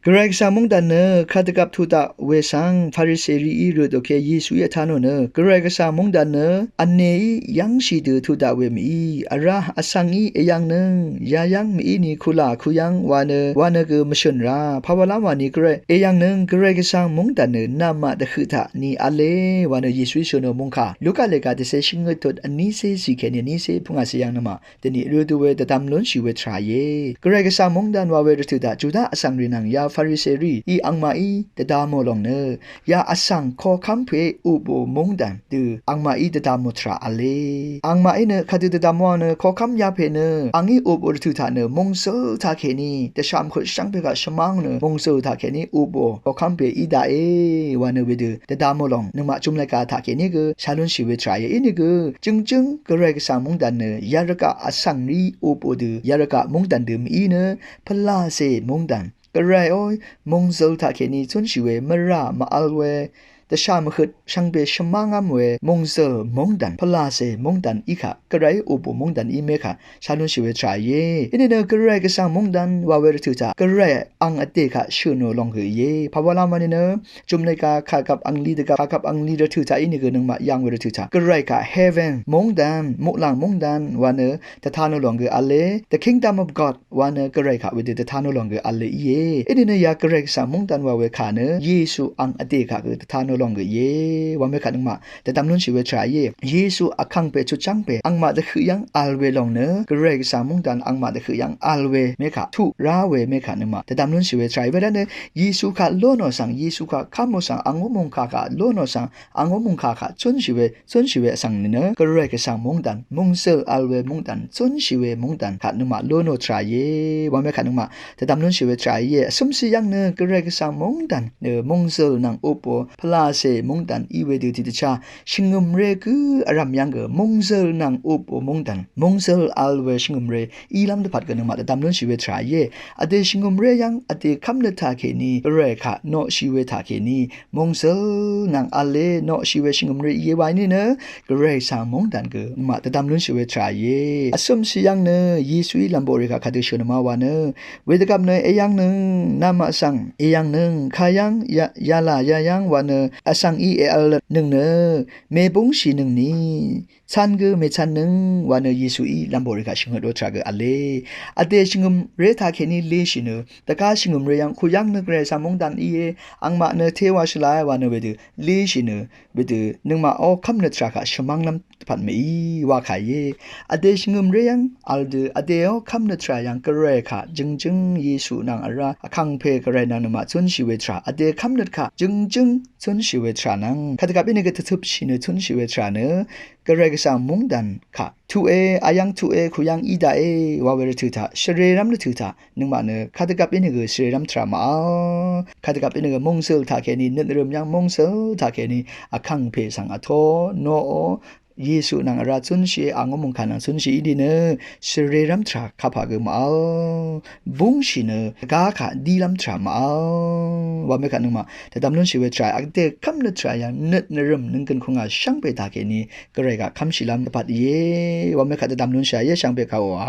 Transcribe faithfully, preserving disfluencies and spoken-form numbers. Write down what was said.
Gvray Gvsvng mungdv̀n nø kadvgvp tuq daq we svng Fariserií røtò ke Yesuí vtá nò nø, Gvray Gvsvng mungdv̀n nø vnèí yv́ngshì dø tuq daq we mèí, vrá vsvngí èyv̀ngnøng yayv́ng mèí ni kulà kuyv́ng wa nø, wa nø gø mvshø̀n rá pàwàlá wà ni Gvray èyv̀ngnøng Gvray Gvsvng mungdv̀n nø namaq dvhøq taq ni v̄le wa nø Yesuí shø̀n ò mungkà. Luka lèga dvcé shvngøt tut vnícé zì kèní vnícé pungàcé yv̀ng nø mà dvni rø dø we dvdvm lúnshì we tvrà íe. Gvray Gvsvng mungdv̀n wa we rvtø̀ taq Juda vsvng rì nvng ya Fariseri í angmaqí dvdvmò lòng nø ya vsvng kokv́m pè upò mungdv̀n dø angmaqí dvdvmò tvrà v̄le. Angmaqí nø kadø dvdvmò nø kokv́m yapè nø angí upò rvtø̀ taq nø mungzøl taqkèní dvshà mvhøt shvngpè kaq shvmv́ng nø mungzøl taqkèní upò kokv́m pè í daqe wa nø wedø dvdvmò lòng nøngmaq jumleka taqkèní gø shà lúnshì we tvrà íe. Inìgø jø̀ngjǿng Gvray Gvsvng mungdv̀n nø yarvgaq vsvng rí upò dø yarvgaq mungdv̀n dø mèí nø pvlacè mungdv̀n Gvray ó mungzøl taqkèní zúnshì we mvrà mvvl we dvshà mvhøt shvngbe shvmv́ngv́m we mungzøl mungdv̀n pvlacè mungdv̀n í kaq Gvrayí upò mungdv̀n í mekà shà lúnshì we tvrà íe. Inìnø Gvray Gvsvng mungdv̀n wa we rvtø̀ taq Gvray ang vdè kaq shø̀n ò lòng gø íe. Pàwàlá wà ni nø jumleka kàgvp angli dvgvp kàgvp angli rvtø̀ taq inìgø nøngmaq yv̀ng we rvtø̀ taq Gvray kaq heaven mungdv̀n muqlàng mungdv̀n wa nø dvtan ò lòng gø v̄le. The kingdom of God wa nø Gvray kaq wedø dvtan ò lòng gø v̄le íe. Inìnø ya Gvray Gvsvng mungdv̀n wa we kà nø Yesu ang vdè kaq gø dvtan ò lòng gø íe. Wa mekaq nøngmaq dvdvm lúnshì we tvrà íe. Yesu vkàngpè chutchv́ngpè angmaq dvhøq yv́ng v̄l we lòng nø Gvray Gvsvng mungdv̀n angmaq dvhøq yv́ng v̄l we mekaq tuq rá we mekaq nøngmaq dvdvm lúnshì we tvrà íe. Wedvt nø Yesu kaq lónò svng Yesu kaq kv́mò svng angó mungkà kaq lónò svng angó mungkà kaq zúnshì we zúnshì we vsvng ni nø Gvray Gvsvng mungdv̀n mungzøl vl we mungdv̀n zúnshì we mungdv̀n kaq nøngmaq lónò tvrà íe. Wa mekaq nøngmaq dvdvm lúnshì we tvrà íe. Vsømsì yv́ng nø Gvray Gvsvng mungdv̀n nø mungzøl nvng upò pvlacè mungdv̀n í wedø tiqdvchá shvngø̀mré gǿ vrv̀m yv́ng gø mungzøl nvng upò mungdv̀n mungzøl vl we shvngø̀mré ílv́m dvpvt gø nøngmaq dvdvm lúnshì we tvrà íe. Vdè shvngø̀mré yv́ng vdè kv́mnøt taqkèní Gvray kaq noqshì we taqkèní mungzøl nvng v̄le noqshì we shvngø̀mré íe wa inìnø Gvray Gvsvng mungdv̀n gø nøngmaq dvdvm lúnshì we tvrà íe. Vsømsì yv́ng nø Yesuí lv̀mboqrì kaq kadø shø̀n ò ma wa nø wedvgvp nø èyv̀ngnøng namaq svng èyv̀ngnøng kayv́ng ya yalà yayv́ng wa nø vsvng í èvlnøng nø mèbúngshìnøng ni cv̄n gø mècv̄nnøng wa nø Yesuí lv̀mboqrì kaq shvngøt ò tvrà gø v̄le. Vdè shvngø̀mré taqkèní leshì nø dvgá shvngø̀mré yv́ng kuyv́ng nø Gvray Gvsvng mungdv̀n íe angmaq nø téwa shvlae wa nø wedø leshì nø wedø nøngmaq ó kv́mnøt tvrà kaq shvmv́nglv́m dvpvt mèí wa kà íe. Vdè shvngø̀mré yv́ng vl dø vdè ó kv́mnøt tvrà yv́ng Gvray kaq jø̀ngjǿng Yesu nvng vrá vkàngpè Gvray nvng nøngmaq zúnshì we tvrà vdè kv́mnøt kaq jø̀ngjǿng zúnshì we tvrà nvng kadvgvp inìgø dvtøpshì nø zúnshì we tvrà nø Gvray Gvsvng mungdv̀n kaq tuqe vyv́ng tuqe kuyv́ng í daqe wa we rvtø̀ taq shvrerv́m rvtø̀ taq nøngmaq nø kadvgvp inìgø shvrerv́m tvrà màvl. Kadvgvp inìgø mungzøl taqkèní nøt nvrø̀m yv́ng mungzøl taqkèní vkàngpè svng vtó noqò Yesu nvng vrá zúnshìe angó mungkà nvng zúnshì í dì nø shvrerv́m tvrà kapà gø màvl. Búngshì nø gá kaq dílv́m tvrà màvl. Wa mekaq nøngmaq dvdvm lúnshì we tvrà vdè kv́mnøt tvrà yv́ng nøt nvrø̀m nònggø̀n kùngà shvngbe taqkèní Gvray kaq kv́mshìlv́m dvpvt íe. Wa mekaq dvdvm lúnshà íe shvngbe kaq wa